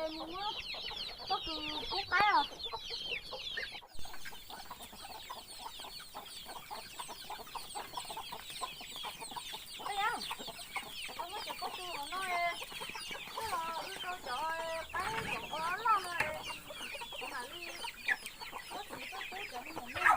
Mus muab pob kws pub qaib os. Koj yawg, koj muab cov pob kws hauv no, koj los wb rau cov qaib cov ua loj no, kuv mam li muab tus tuaj pub cov me nyuam noj.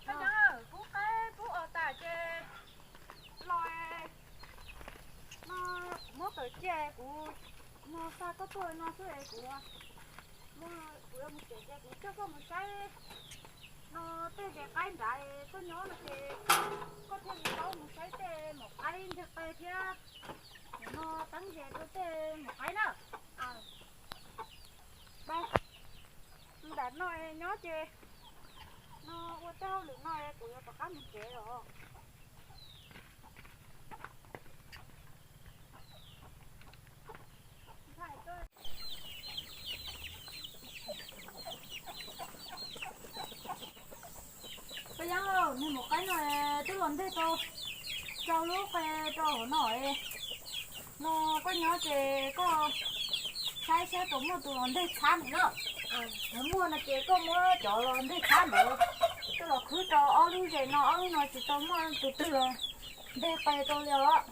Koj yawg, pub qaib pub os tas ces los no, kuv muab kawm cia kuv no xa koj tuaj no xwb es kuv, kuv yuav mus tsev ces kuv coj koj mus saib no tej ze qaib nrad. Koj nyob no ces koj thiaj li paub mus saib tej maum qaib nteg qe thiab no teeb ze rau tej maum qaib na. Nram no nyob ces no ua tej hauj lwm no kuv yuav rov qab mus tsev os. Koj yawg, niag maum qaib no twb los nteg tau rau lub qe rau hauv no no. Koj nyob ces koj saib saib puas muaj tus los nteg txhab mus na. Yog muaj no ces koj muab cov los nteg txhab ntawd coj los khwb rau ob lub zes no, ob lub no tsis tau muaj tus twg los nteg qe rau li os.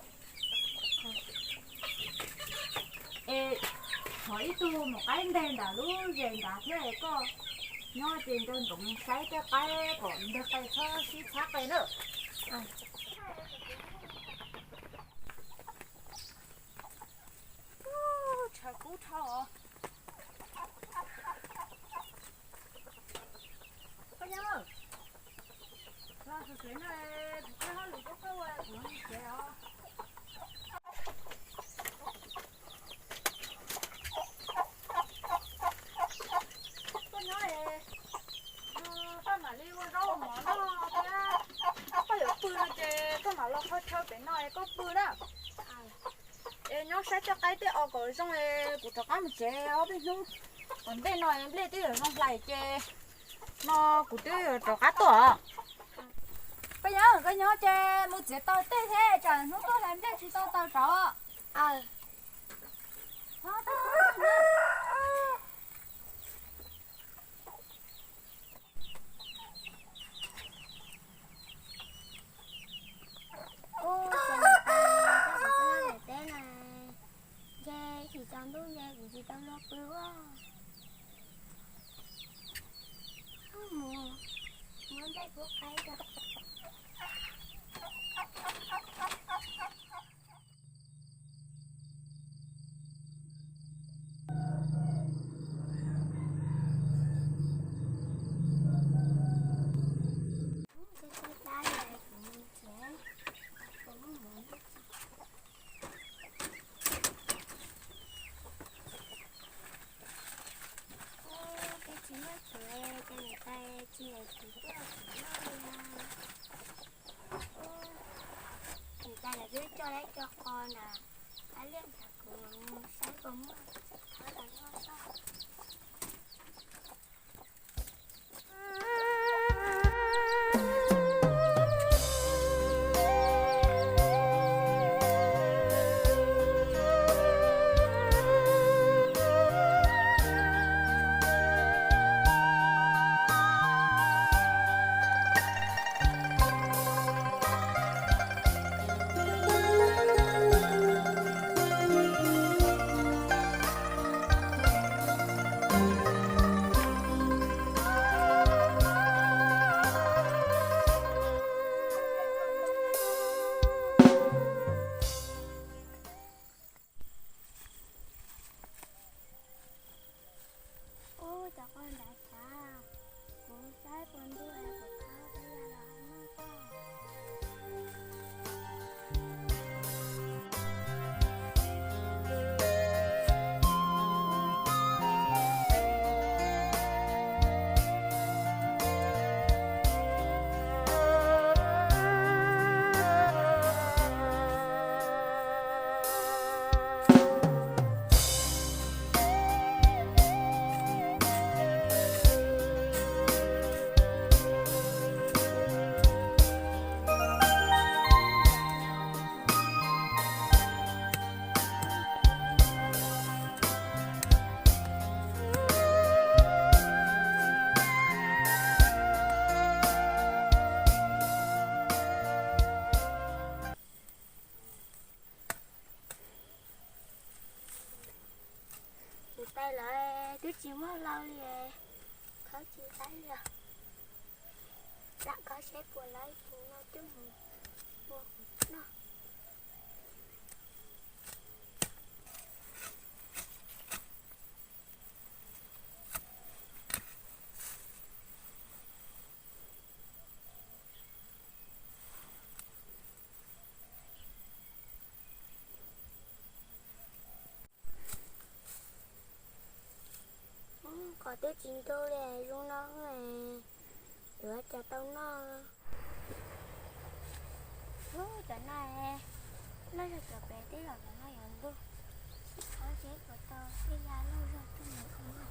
Es thov ib tug maum qaib nteg nram lub zes nrad thiab, koj nyob ces nco ntsoov saib tej qaib kom nteg qe txhob sib txhab qe na. Tshav kub dhau. Koj yawg, los tsev no, kuv tej hauj lwm koj ua kuv tsev os. Koj nyob es koj mam li ua zaub ua mov noj thiab. Koj yuav pw no ces koj mam los qhov chaw pem no es koj pw na. Es nyob saib tej qaib tej os kom zoo es kuv rov qab mus tsev ob peb hnub. Tom ntej no nplej twb yuav zoo hlais ces no kuv twb yuav rov qab tuaj. Koj yawg, koj nyob ces mus txiav taws tej thiab tsam hnub tuaj hlais nplej tsis tau taws rauv. Ub, ces mus pw, ces kuv tuaj nyob daim teb na, nce tsis tsaus ntuj nce kuv tsis tau luag pw ua. Mus, muab nplej pub qaib rau. Noj tsuav, cas niam tais tsis hais kuv tuaj kuv noj li na. Niam tais lawv twb coj lawv cov qos nram qab liaj nrad, kuv mus saib puas muaj, khawb los noj tso. Ub, cov qos nrad cas, kuv saib puas ntuj es kuv khawb tej yam los noj tso. Tus tais lawv twb tsis muaj hlau li, khawb tsis tau li. Lam khawb seb puas laib, kuv no coj mus ua kuv noj. Qos twb tsis ntug li, zoo no yuav cas tau noj. Ub, cov no loj zog, cov pem teb los cov no yuav ntug. Khawb seb puas tau tej yam loj zog coj mus ua noj.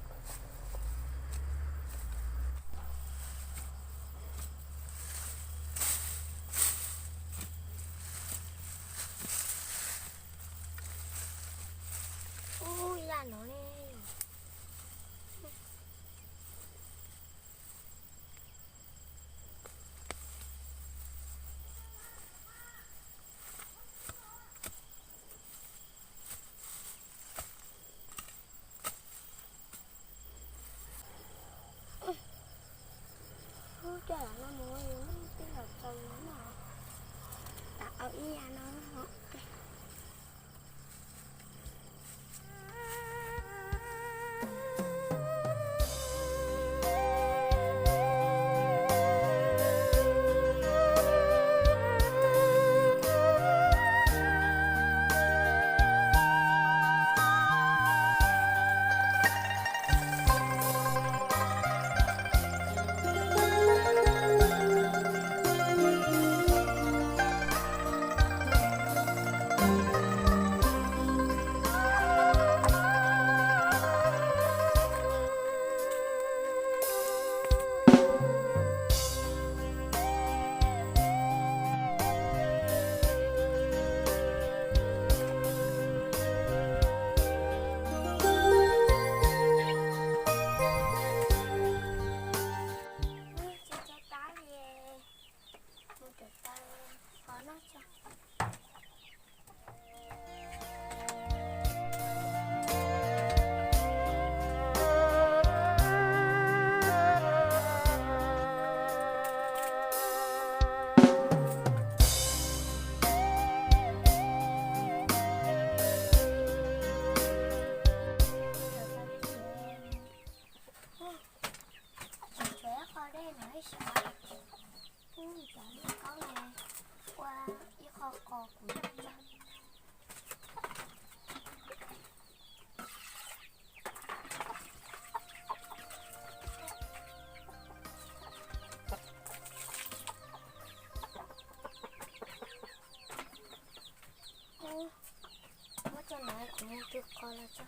Ub, yam no ne. Ub, coj los no mus ua yus noj tej los txaus no. Tam au ib yam no. Tab li, mus rau taw qos noj tso. Tshuav ib qho dej no ib sab. Ub, cov liaj kaub no ua ib qho qos kuv tso. Qos los tso.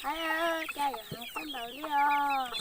Ai, cas yuav hais tau npaum li os.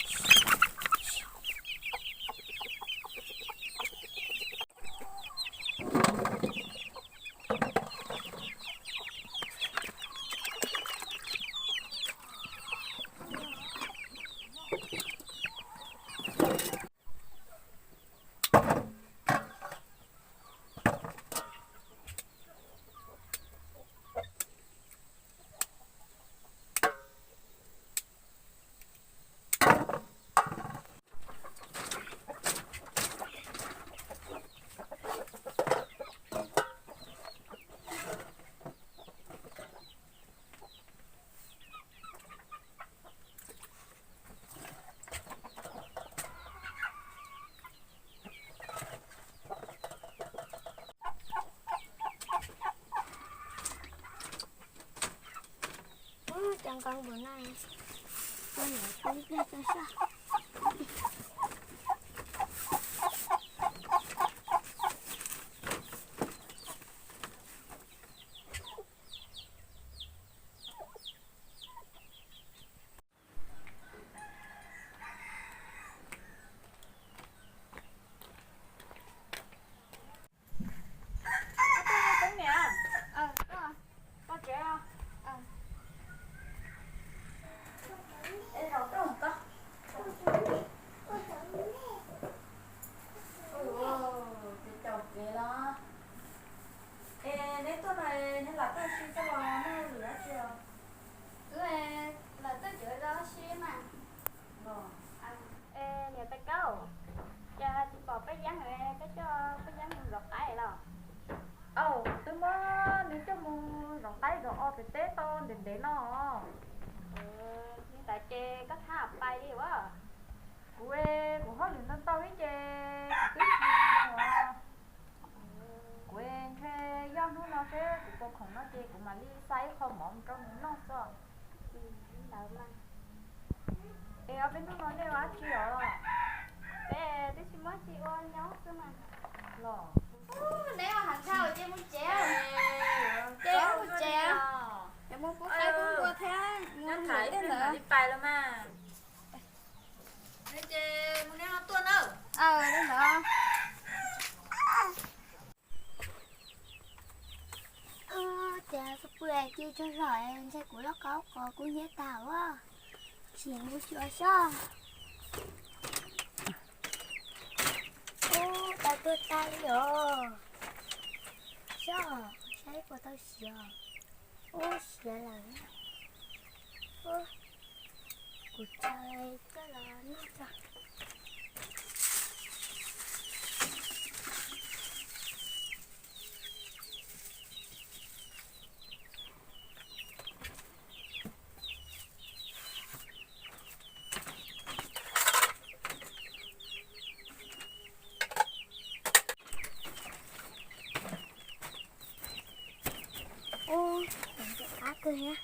Ub, cas nqeeb npaum no, ua niam tub pliag tso soj. Es neb tuaj no, neb lam tuaj si txog los neb lwm dab tsi os? Wb lam tuaj cuav zos si mas. Es niam tais Kaub, cas tsis pom Paj Yeeb, koj coj Paj Yeeb mus zov qaib los? Aw, twb muab nws coj mus zov qaib zov os pem teb tau ntev ntev no. Li ntawd ces koj thab pais li ua. Kuv, kuv hauj lwm ntau ntau ib ces kuv twb tsis mus. Kuv ntshe yog hnub no seb kuv puas khoom no ces kuv mam li xa ib qho mov mus rau nws noj xwb. Ntawd mas. Es ob peb hnub no nej ua dab tsi os? Peb twb tsis muaj tsis ua nyob xwb mas. Los. Neb ua heev dhau ces mus tsev. Ces mus tsev. Ces mus pub qaib pub npua thiab mus tham thiab ntawd. Li pais los mas. Ces mus neb ho tuaj na. Aw, li ntawd. Ub, cas kuv pw ces tsaug zog ntshe kuv lub kaub qos kuv hnyiab tag ua. Chim mus xyuas sob. Ub, tau tuag tag li os. Sob, saib puas tau siav. Ub, siav lawm. Ub, kuv tsaws coj los noj tso. Ub, qab kawg thiab.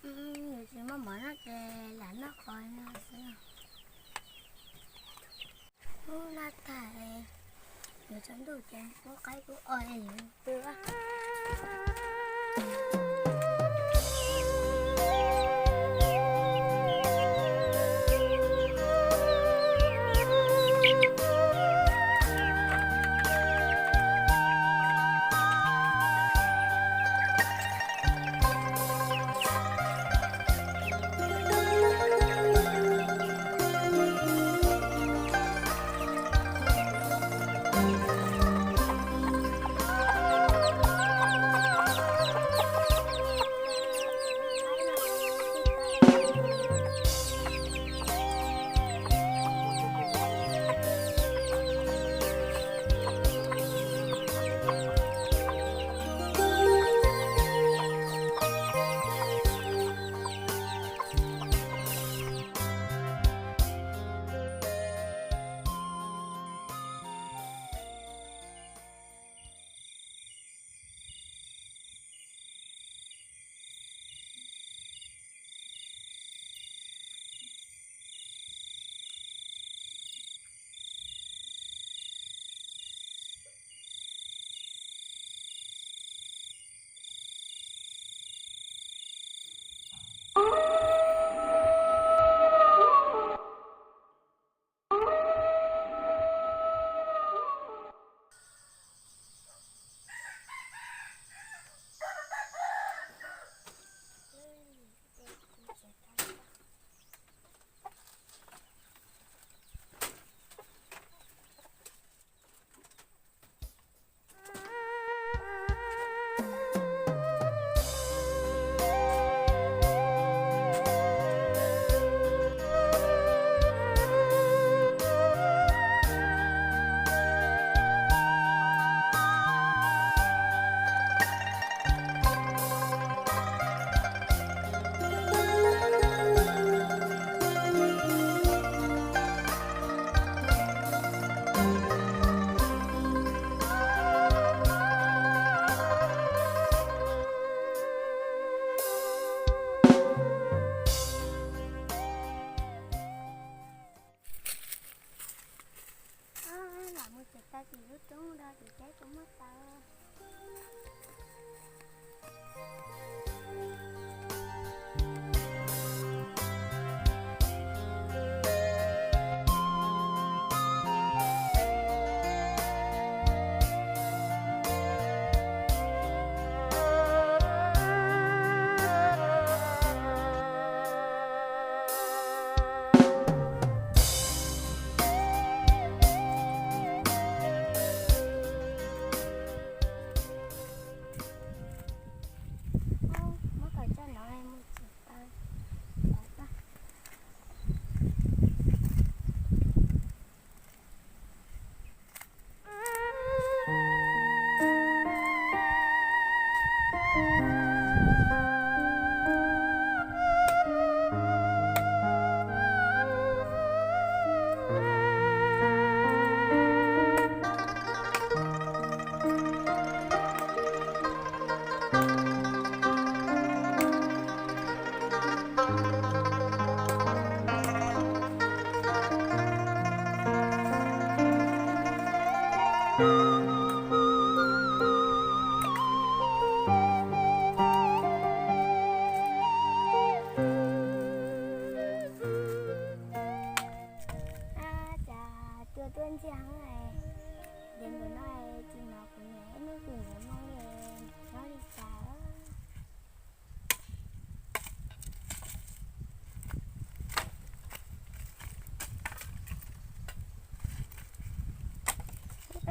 Yus tsis muaj mov noj ces lam noj qos no xwb. Hnub no tag, yuav tsaus ntuj ces kuv qaib kuv os yuav pw.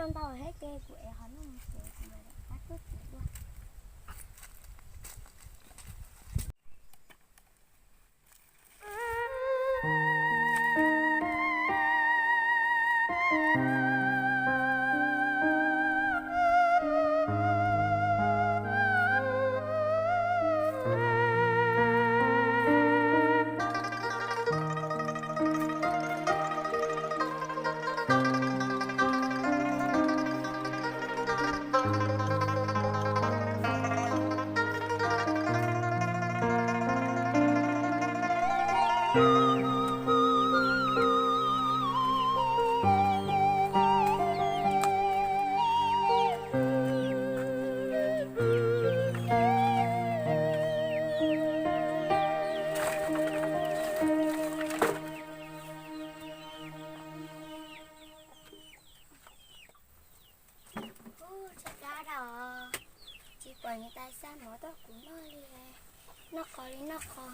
Ntau thiab ces kuv ev qhov no ces kuv mam li pab tuaj txiav dua. Ub, tshaib plab dab, tsis pom niam tais xa mov rau kuv noj li, noj qos li noj qos.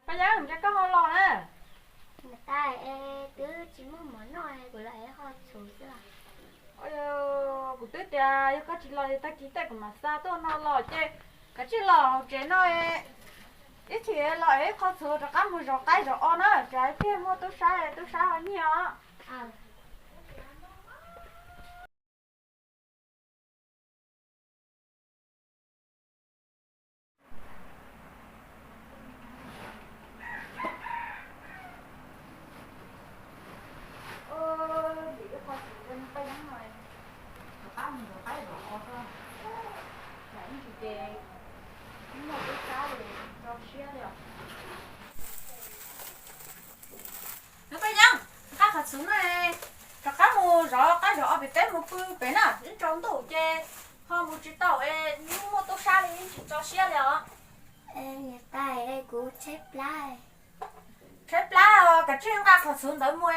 Paj Yeeb, cas koj ho los na? Niam tais, twb tsis muaj mov noj, kuv los ev qhov txhuv xwb. Kuv twb tias yog koj tsis los ces tag kis tej kuv mam xa tuaj no los ces kav tsij los hauv tsev no, ib chim los ev qhov txhuv rov qab mus zov qaib zov os na, tsam ib pliag muaj tub sab tub sab ho nyiag os. Nws Paj Yeeb, nqa qhov txhuv no, rov qab mus zov qaib zov os pem teb mus pw pem na, ib tsaus ntuj ces ho mus tsis tau, muaj tub sab li tsis tso siab li os. Niam tais, kuv tshaib plab. Tshaib plab os, kav tsij nqa qhov txhuv ntawd mus,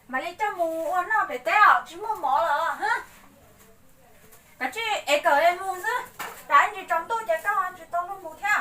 mam li coj mus ua noj pem teb os, tsis muaj mov lawm. Kav tsij ev kawm mus xwb, tsam ib ntsis tsaus ntuj ces koj tsis tau luag mus thiab.